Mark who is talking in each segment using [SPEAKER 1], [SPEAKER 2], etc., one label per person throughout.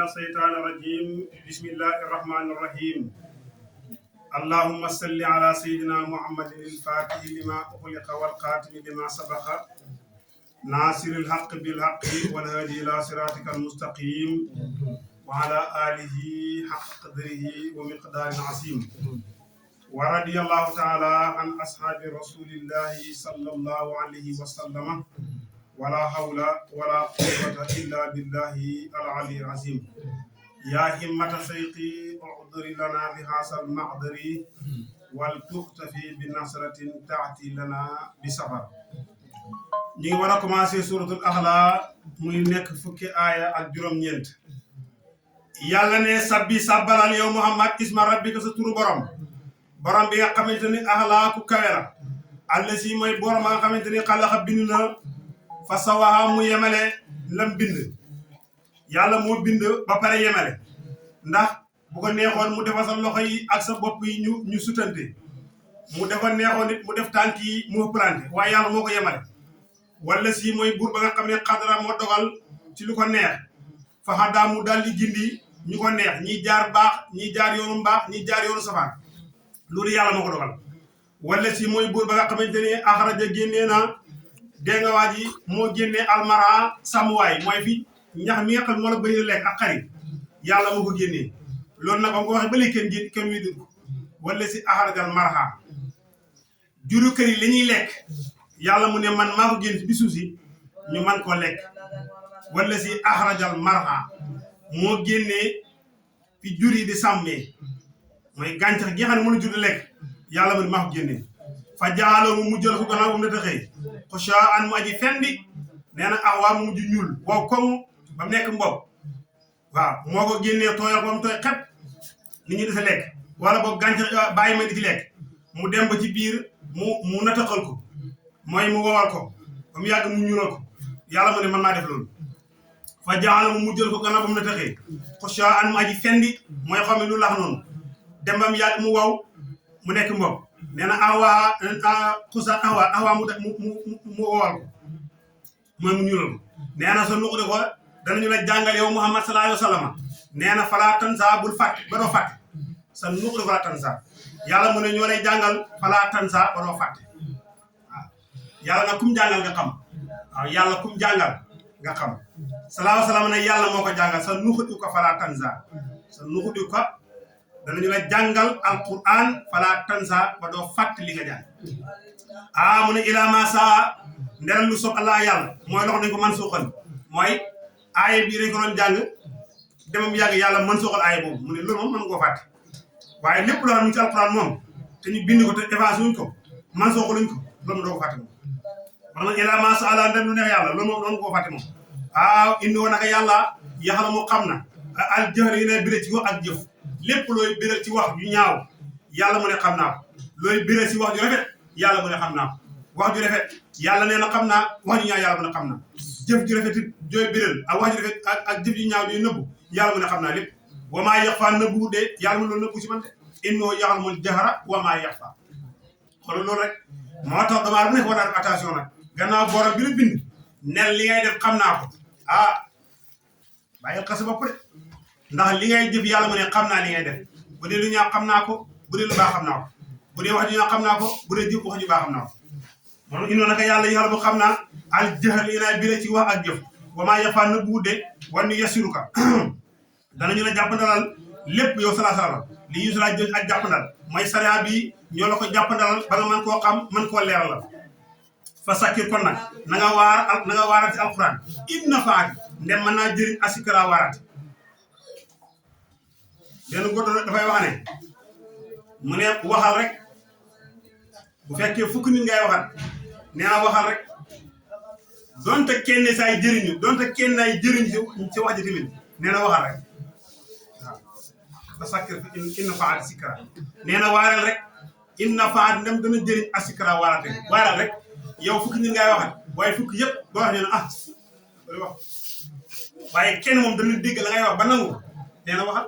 [SPEAKER 1] الشيطان الرجيم بسم الله الرحمن الرحيم اللهم صل على سيدنا محمد الفاتح لما أغلق والقاتم لما سبق ناصر الحق بالحق والهادي إلى صراطك المستقيم وعلى آله حق قدره ومقدار عظيم ورضي الله تعالى عن أصحاب رسول الله صلى الله عليه وسلم ولا حول ولا قوة إلا بالله العلي العظيم يا همة سيقي اعذر لنا بهذا المعذر ولتختفي بنصرة تأتي لنا بسفر ñi war a commencer suratul Axla muy nekk fukki aaya ak juróom-ñeent yàlla ne sabbi sabbalal yow Muhammad isma rabbika sa turu borom bi nga xamante ni Axla ku kawe la àll si mooy borom nga xamante ni xalaxa bind na fa sawaha mu yemale lam bind yàlla moo bind ba pare yemale ndax bu ko neexoon mu defa sa loxo yi ak sa bopp yi ñu sutante mu defa neexoon nit mu def tànk yi mu ëpplante waaye yàlla moo ko yemale wala si mooy buur ba nga xam ne xadara moo dogal ci lu ko neex fa xaddaa mu daal di gindi ñu ko neex ñi jaar baax ñi jaar yoonu mbaax ñi jaar yoonu safaan loolu yàlla moo ko dogal wala si mooy buur ba nga xamante ni axraja génnee na dégg nga waa ji moo génnee almara sàmmuwaay mooy fi ñax mi nga xam moo la bëri lekk ak xarit yàlla moo ko génnee loolu nag ba nga ko waxee ba léegi kenn wi dugg wala si axrajal marha juru kër yi li ñuy lekk yàlla mu ne man maa ko génn bi suuf si ñu man koo lekk wala si axrajal marha moo génnee fi jur yi di sàmmee mooy gàncax gi nga xam ne mën a jur di lekk yàlla mu ne maa ko génnee fa jaaloo mu mujjal ko gannaaw bu mu ne taxee xusha an mu aji fendi nee na awaa mu mujj ñuul wow koŋ ba mu nekk mbob waaw moo ko génnee tooyal ba mu tooy xep nit ñi di sa lekk wala boog gàncax bàyyi ma di ci lekk mu dem ba ci biir mu nataxal ko mooy mu wowal ko ba mu yàgg mu ñuulal ko yàlla mu ne man maa def loolu fa jaala mu mujjal ko gannaaw ba mu ne taxee xusha an mu aji fendi mooy xam ne lu lax noonu dem ba mu yàgg mu wow mu nekk mbob nee na awaa mu wowal ko mooy mu ñuulal ko nee na sa nuqdi ko danañu la jàngal yow Muhammad sallallahu alayhi wa sallam nee na falaa tansa bul fàtte ba doo fàtte sa nuqdi falaa tansa yàlla mu ne ñoo lay jàngal falaa tansa ba doo fàtte waaw yàlla nag kum jàngal nga xam waaw yàlla kum jàngal nga xam sallallahu alayhi wa sallam ne yàlla moo ko jàngal sa nuqdi ko falaa tansa sa nuqdi ko danañu la jàngal alquran fala tansa ba doo fàtt li nga jàng mu ne ilaa ma saa nderal lu soog allah yàlla mooy loxo nañ ko man suuxal mooy aaya bii dañ ko doon jàng demam yàgg yàlla man suuxal aaya boobu mu ne loolu moom mën nga koo fàtte waaye lépp loo xam ne ci alquran moom te ñu bind ko te effacé wuñ ko man suuxaluñ ko loolu doo ko fàtte moom wax na ilaa ma saa allah ndem lu neex yàlla loolu moom doon koo fàtte moom indi woon naka yàlla yaxala mu xam na al jëxër yi ne bire ci wax ak jëf lépp looy biral ci wax ju ñaaw yàlla mu ne xam naa ko looy biral ci wax ju rafet yàlla mu ne xam naa ko wax ju rafet yàlla nee na xam naa wax ju ñaaw yàlla mu ne xam naa jëf ju rafet jooy biral ak wax ju rafet ak jëf ju ñaaw jooy nëbbu yàlla mu ne xam naa lépp wa maa yaxfaa nëbbu de yàlla mu loolu nëbbu ci man de innoo yaxlamul jahra wa maa yaxfaa xoolal loolu rek moo tax damaa bu nekk war naa def attention nag gannaaw borom bi la bind nel li ngay def xam naa ko bàyyil xas bopp de ndax li ngay jëf yàlla mu ne xam naa li ngay def bu dee lu ñaaw xam naa ko bu dee lu baax xam naa ko bu dee wax ju ñaaw xam naa ko bu dee jëf wax ju baax xam naa ko moom indoon naka yàlla bu xam naa al jëxal yi naay bi ci wax ak jëf wa maa yaxfaa na buude wan ni yasiruka danañu la jàppandalal lépp yow salaa li ñu sala jël ak jàppandal mooy sariya bi ñoo la ko jàppandalal ba nga mën koo xam mën koo leeralal fa sakkir kon nag na nga waarati alquran inna faati ndem mën naa jëriñ asikara waarati benn góor dafay wax ne mu ne waxal rek bu fekkee fukk nit ngay waxat nee na waxal rek donte kenn saay jëriñu donte kenn ay jëriñ ci wax ji tamit nee na waxal rek waaw ba sakkir inna faat sikra nee na waaral rek inna faat ndem dana jëriñ asikra waarate waaral rek yow fukk nit ngay waxat waaye fukk yëpp boo wax ne na loolu wax waaye kenn moom dana dégg la ngay wax ba nangu nee na waxal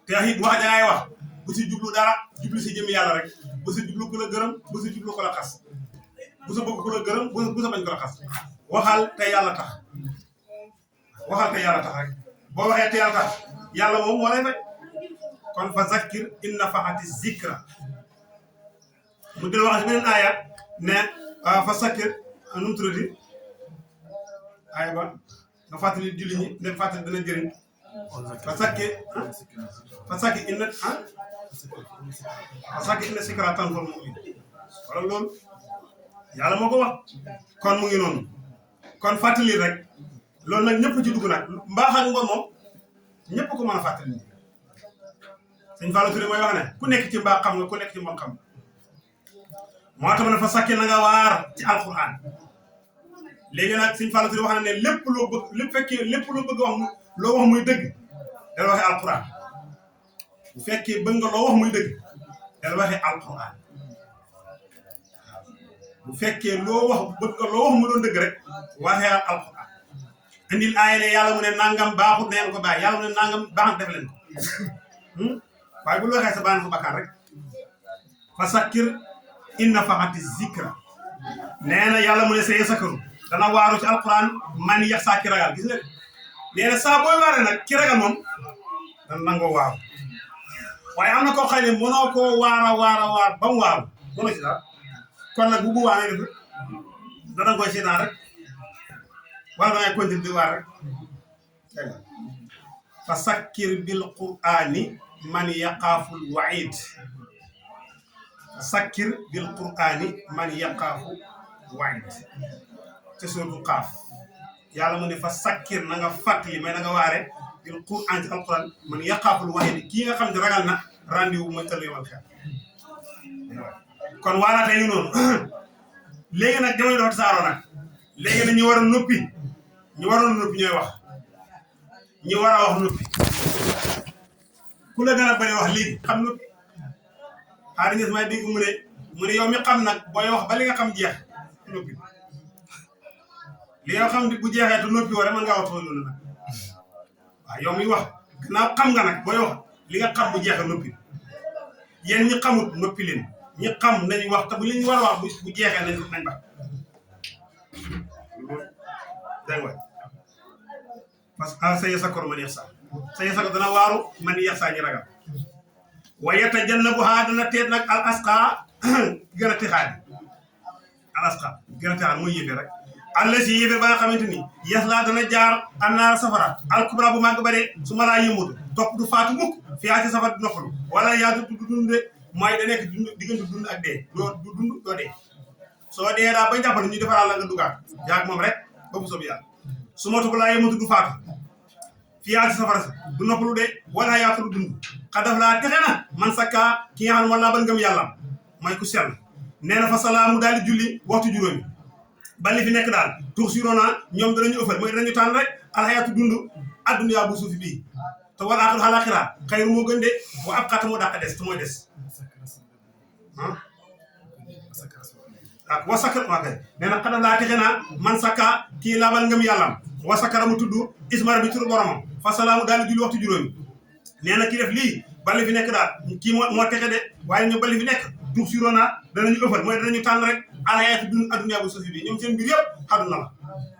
[SPEAKER 1] te it wax dangay wax bu si jublu dara jublu si jëm yàlla rek bu si jublu ku la gërëm bu si jublu ko la xas bu sa bëgg ku la gërëm bu sa bañ ko la xas waxal te yàlla tax rek boo waxee teel tax yàlla moom moo lay fay kon fa zakkir in nafaati zikra mu dil wax ci beneen aaya ne fa zakkir nu mu tuddati aaya ba nga fàttali julli ñi ne fàttali dana jëriñ fa zakkir inna zikra tanfa'ul mu'minin wala loolu yàlla moo ko wax kon mu ngi noonu kon fàttali rek loolu nag ñëpp ci dugg nag mbaax ak ngor moom ñëpp ko mën a fàttali nii sëñ Fallou Touré mooy wax ne ku nekk ci mbaax xam nga ku nekk ci mbon xam moo tax ma ne fa sakkee na nga waar ci alxuraan léegi nag sëñ Fallou Touré wax na ne lépp loo bëgg lépp loo bëgg wax loo wax muy dëgg dala waxee alxuraan bu fekkee bëgg nga loo wax muy dëgg dala waxee alxuraan bu fekkee loo wax bëgg nga loo wax mu doon dëgg rek waxee alxuraan indil aaya ne yàlla mu ne nangam baaxut na ngeen ko bàyyi yàlla mu ne nangam baaxut def leen ko waaye bu lu waxee sa bànn fa bakkaar rek fa sakkir in nafaati zikra nee na yàlla mu ne sa yasakaru dana waaru ci alquran man yax saa ki ragal gis nga nee na saa booy waaree nag ki ragal moom dana nangoo waaru waaye am na koo xëy ne mënoo koo waar ba mu waaru mënoo ci dara kon nag bu waane def dana koy seetaan rek wala dangay continuer di waar rek fa sakkir bil qur'ani man yaqaaful waid fa sakkir bil qur'ani man yaqaafu waid te suratul Qaaf yàlla mu ne fa sakkir na nga fàttali mais na nga waare bil qur'an ci alquran man yaqaaful waid kii nga xam ne ragal na rendez-vous mooy tëll yomal xel kon waaraatee ngi noonu léegi nag jamono dafa tasaaroo nag léegi nag ñu war a noppi ñu waroon noppi ñooy wax ñi war a wax noppi ku la gën a bëri wax léegi xam noppi xaaral ngeen may dégg mu ne yow mi xam nag booy wax ba li nga xam jeex noppi li nga xam bu jeexee te noppi wala mën ngaa wax loolu nag waaw yow mi wax gannaaw xam nga nag booy wax li nga xam bu jeexee noppi yéen ñi xamut noppi leen ñi xam nañ wax te bu li ñu war a wax bu jeexee nañ ba dégg nga parce que sa yasakkoor man yax sa yasakkoor dana waaru man yax saa ñi ragal wa yatajannabuhaa dana teet nag al asqa gën a texaadi al asqa gën a texaadi mooy yéefee rek alla si yéefee ba nga xamante ni yas laa dana jaar annaar safara al kubra bu màgg ba dee su ma laa yëmutu topp du faatu mukk fiyaa ci safara du noppalu wala yaa du dunde mooy da nekk diggante dund ak dee doo du dund doo dee soo dee daa bañ jàppale ñu defaral la nga dugaat yaag moom rek ba bu soob yàlla su ma tubb laa yëmatu du faatu fiyaa ci safara sa du noppalu de wala yaatu du dund xadaf laa texe na man sakka ki nga xam ne moom laa ban ngëm yàlla mooy ku sell nee na fa salaamu daal di julli waxtu juróomi ba li fi nekk daal tur siroona ñoom danañu ëffal mooy danañu tànn rek alxayaatu dund adduna bu suufi bii te wala aaxiru alaaxira xayru moo gën de wa abqaa moo dàq des te mooy des wasakar waa kay nee na xadam laa texe naa man sakka kii laabal ngëm yàllam wasakara mu tudd ismara bi turu boromam fa salaamu daal di julli waxtu juróomi nee na ki def lii bali fi nekk daal kii moo texe de waaye ñoom bali fi nekk dux siroona danañu ëffal mooy danañu tànn rek alxayaatu dund adduna bu suufi bi ñoom seen mbir yëpp xaduna la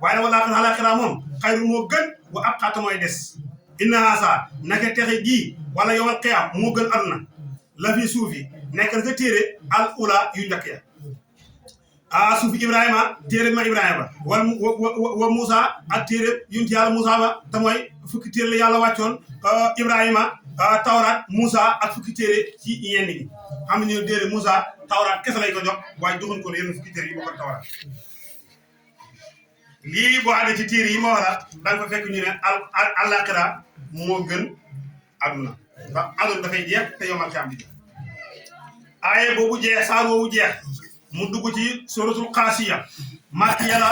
[SPEAKER 1] waaye nag wala aaxiru alaaxira moom xayru moo gën wa abqaa mooy des inna haasa naka texe gii wala yowal qiyaam moo gën aduna la fi suufi nekk na sa téere al ula yu njëkk ya suufi Ibrahima téere ma Ibrahima wa Moussa ak téere yunti yàlla Moussa ba te mooy fukki téere la yàlla wàccoon Ibrahima Tawraat Moussa ak fukki téere ci yenn ñi xam ne ñu téere Moussa Tawraat kese lañ ko jox waaye joxuñ ko yenn fukki téere yi bokk Tawraat lii boo àggee ci téere yi ma wax la da nga fa fekk ñu ne àllaaxira moo gën aduna ndax aduna dafay jeex te yomal xam bi aaye boobu jeex saar boobu jeex mu dugg ci suratul Qaasiya Makkiya la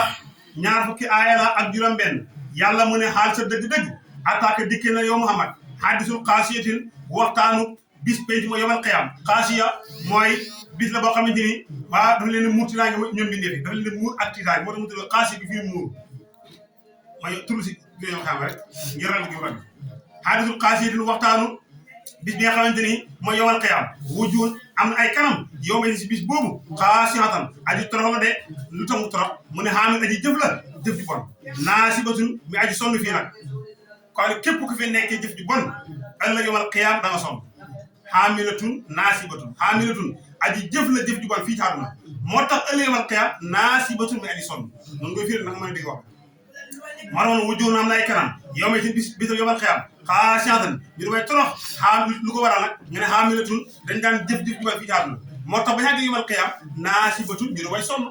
[SPEAKER 1] ñaar fukki aaya la ak juróom-benn yàlla mu ne xaal sa dëgg-dëgg attaque dikkee na yow Muhammad hadisul Qaasiyatin waxtaanu bis penc mooy yomal qiyaam Qaasiya mooy bis la boo xamante ni dafa leen di muur tiitaange ñoom bindee fi dafa leen di muur ak tiitaange moo tax mu tudd Qaasiya bi fii muur mooy turu si yomal qiyaam rek ngir ral gi rag hadisul Qaasiyatin waxtaanu bis bi nga xamante ni mooy yomal qiyaam wujuun am na ay kanam yow may si bis boobu xaasiyatan aji torox la de lu tax mu torox mu ne xaamil aji jëf la jëf ji bon naasibatun mi aji sonn fii nag kon képp ku fi nekkee jëf ju bon ëllëg yawmal qiyaam da nga sonn xaamilatun naasibatun xaamilatun aji jëf la jëf ju bon fii ci àdduna moo tax ëllëg yawmal qiyaam naasibatun mi aji sonn noonu nga firi nag mën a dégg wax moo tax wujjuun am na ay kanam yow may ci bis yawmal qiyaam xaashi'atan ñu damay torox lu ko waral nag nga ne xaamilatun dañ daan jëf ju bon fii ci àdduna moo tax ba yàgg yawmal qiyaam naasibatun ñu damay sonn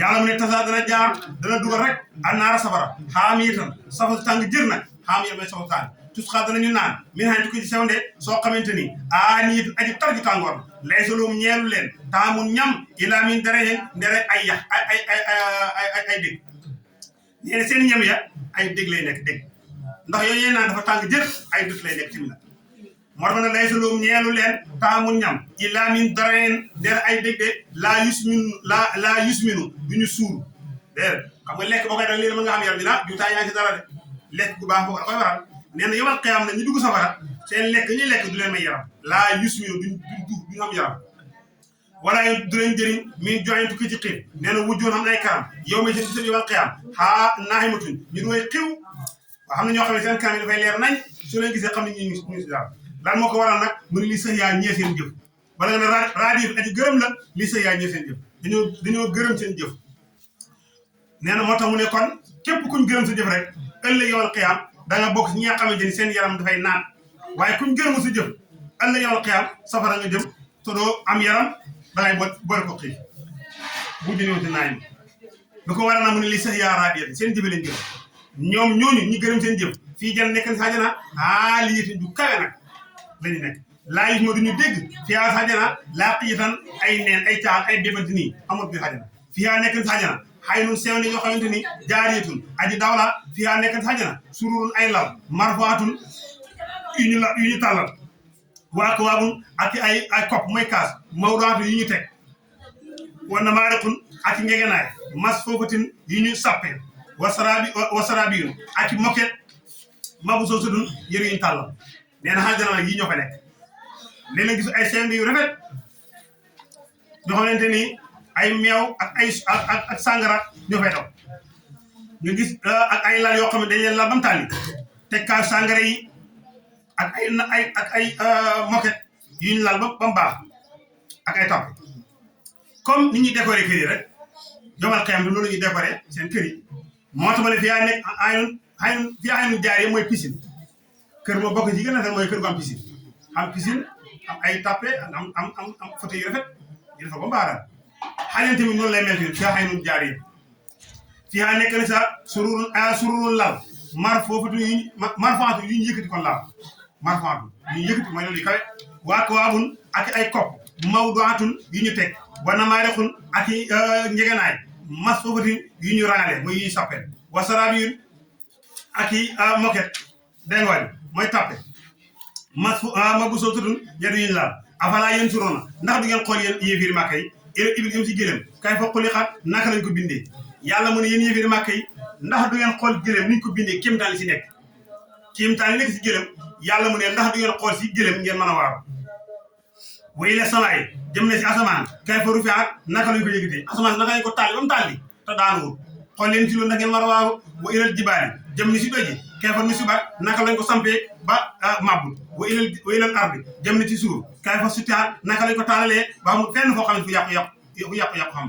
[SPEAKER 1] yàlla mu ne tasa dana jaar dana dugal rek annaara safara xaamiyatan safara tàng jër nag xaamiyatan may safara tàng tusxaa danañu naan min xañ tukki ci sewnde soo xamante ni aaniyatan aji tar ji tàngoor laysa lahum ñeelu leen taamun ñam ilaa min darayhin ndere ay yax ay dégg nee na seen ñam ya ay dégg lay nekk dégg ndax yooyu yee naan dafa tàng jër ay dut lay nekk tamit moo tax nag laysa lahum ñeelu leen taamun ñam ilaa min darayhin ndere ay dégg de laa yusminu du ñu suur déedéet xam nga lekk boo koy def lii mën nga xam yaram dina juutaa yaa ngi ci dara de lekk bu baax boo ko da koy waral nee na yawmal qiyaam na ñu dugg safara seen lekk ñuy lekk du leen may yaram laa yusminu duñu am yaram wala du leen jëriñ min joxeen tukki ci xiif nee na wujjoon xam ne ay karam yow ma seen bisab yawmal qiyaam xaa naaximatuñ ñu du way xiw waaw xam ne ñoo xam ne seen kanam yi dafay leer nañ su leen gisee xam ne ñu si daal lan moo ko waral nag mu ne li sëx yaa ñee seen jëf wala nga ne raadi aji gërëm la li sëx yaa ñee seen jëf dañoo gërëm seen jëf nee na moo tax mu ne kon képp kuñ gërëm sa jëf rek ëllëg yawmal qiyaam da nga bokk ci ñi nga xamante ni seen yaram dafay naan waaye kuñ gërëmu sa jëf ëllëg yawmal qiyaam safara nga jëm te doo am yaram dangay boole ko xiif bu jënewti naay lu ko waral na mu ne li sax yaa raadiya seen jëfe leen jëf ñoom ñooñu ñi gërëm seen jëf fii jan nekk saajana aaliyatin ju kawe nag lañu nekk laa yus ma duñu dégg fiyaa saajana laa qiitan ay neen ay caaxaan ay bébanti nii amul bi saajana fiyaa nekk saajana xay nun sew ne yoo xamante ni jaariyatun aji dawla fiyaa nekk saajana sururun ay lal marfaatun yu ñu tàllal waa ko waabun ak ay kopp mooy kaas mawdaatu yu ñu teg wana maarekun ak ngegenaay mas foofatin yu ñu sappe wasarabiyun ak moket mabu soo sudun yëru yu ñu tàllal nee na xaajana nag yi ñoo fa nekk léeg-léeg gis ay seen yu rafet ñoo xamante ni ay meew ak sàngara ñoo fay daw nga gis ak ay lal yoo xam ne dañ leen lal ba mu tàlli teg kaas sàngara yi ak ay moquette yu ñu lal ba mu baax ak ay tapp comme ni ñuy décorer kër yi rek yawmal qiyaam loolu la ñuy décorer seen kër yi moo tax ma ne fi yaa nekk fi aynu jaar yi mooy piscine kër moo bokk ci gën a mooy kër gu am piscine am ay tappe am fauteuil yu rafet yi dafa ba mbaaraan xaajante tamit noonu lay mel fi fi aynu jaar yi fi yaa nekk na sa sururun lal marfaatu yu ñu yëkkati kon laaw marfaatu yu ñu yëkkati mooy loolu yu kawe waa ko waabun ak ay kopp mawduatun yu ñu teg wana maarexun ak njegenaay mas foofatin yu ñu rangale mooy yu ñu sappel wasarabiyun ak moquette dégg nga mooy tappe ma bu soo tudun yadu ñu laal afala yéen suroona ndax du ngeen xool yéen yéefiiri màkka yi ibil im si gëlëm kay fa xuliqat naka lañ ko bindee yàlla mu ne yéen yéefiiri màkka yi ndax du ngeen xool gëlëm ni ñu ko bindee kéemtaan li si nekk kéemtaan li nekk si gëlëm yàlla mu ne ndax du ngeen xool si gëlëm ngeen mën a waaru wa ila samaay jëm na si asamaan kay fa rufiat naka lañ ko yëgatee asamaan naka lañ ko tàlli ba mu tàlli te daanuwul xool leen ci loolu ndax ngeen mën a waaru wa ilal jibaali jëm ni si doji kay fa nu si ba naka lañ ko sampee ba mabbu wa ilal ardi jëm ni ci suuf kay fa sutiat naka lañ ko taalalee ba mu fenn foo xam ne fu yàqu xam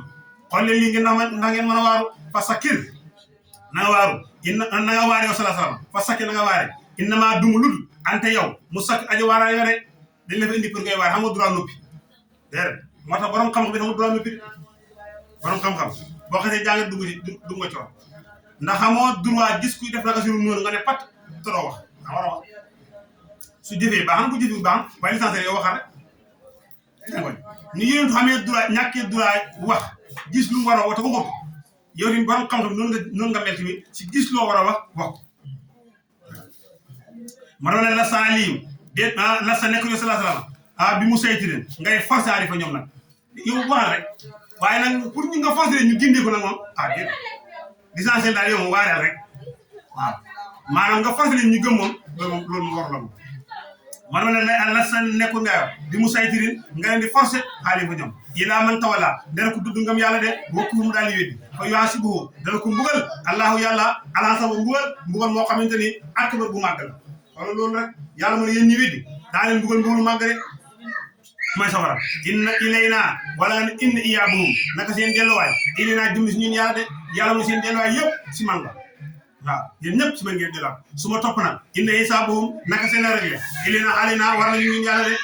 [SPEAKER 1] xool leen lii ngeen ndax ngeen mën a waaru fa sakir na nga waaru na nga waare yow salaa salaam fa sakir na nga waare innama dumu lul ante yow mu sakk aji waaraale nga rek dañ la fa indi pour ngay waare xam nga droit noppi déedéet moo tax borom xam-xam bi xam nga droit noppi borom xam-xam boo xasee jàng dugg nga coor ndax xamoo droit gis kuy def naka si noonu nga ne pat te doo wax nga war a wax su jëfee baax na bu jëfee baax waaye licencié yow waxal rek ñu yéen xamee droit ñàkkee droit wax gis lu mu war a wax te waxut yow tamit borom xam-xam noonu nga mel tamit si gis loo war a wax ma doon ne la saa lii déet la sa nekk yow salaam bi mu saytu leen ngay forcé aari fa ñoom nag yow waxal rek waaye nag pour ñu nga forcé leen ñu gindee ko nag moom déet licencié daal yow moom waareel rek waaw maanaam nga forcé leen ñu gëm moom loolu moom war la moom man ma ne Allah sa nekku nga di musaytirin nga leen di forcé xaali fa ñoom ilaa man tawala dana ko dudd ngam yàlla de wokku mu daal di weddi fa yuhasibuhu dana ko mbugal allahu yàlla alaasa ba mbugal moo xamante ni akbar bu màgg la wala loolu rek yàlla mu ne yéen ñi weddi daa leen mbugal mbugal màgg rek mooy safara inna ilayna wala nga ne inna iyaabuhum naka seen delluwaay ilayna jëm si ñun yàlla de yàlla mu seen delluwaay yëpp si man la waaw yéen ñëpp si man ngeen delluwaat su ma topp nag inna hisaabuhum naka seen réglé ilayna alayna war nañu ñun yàlla de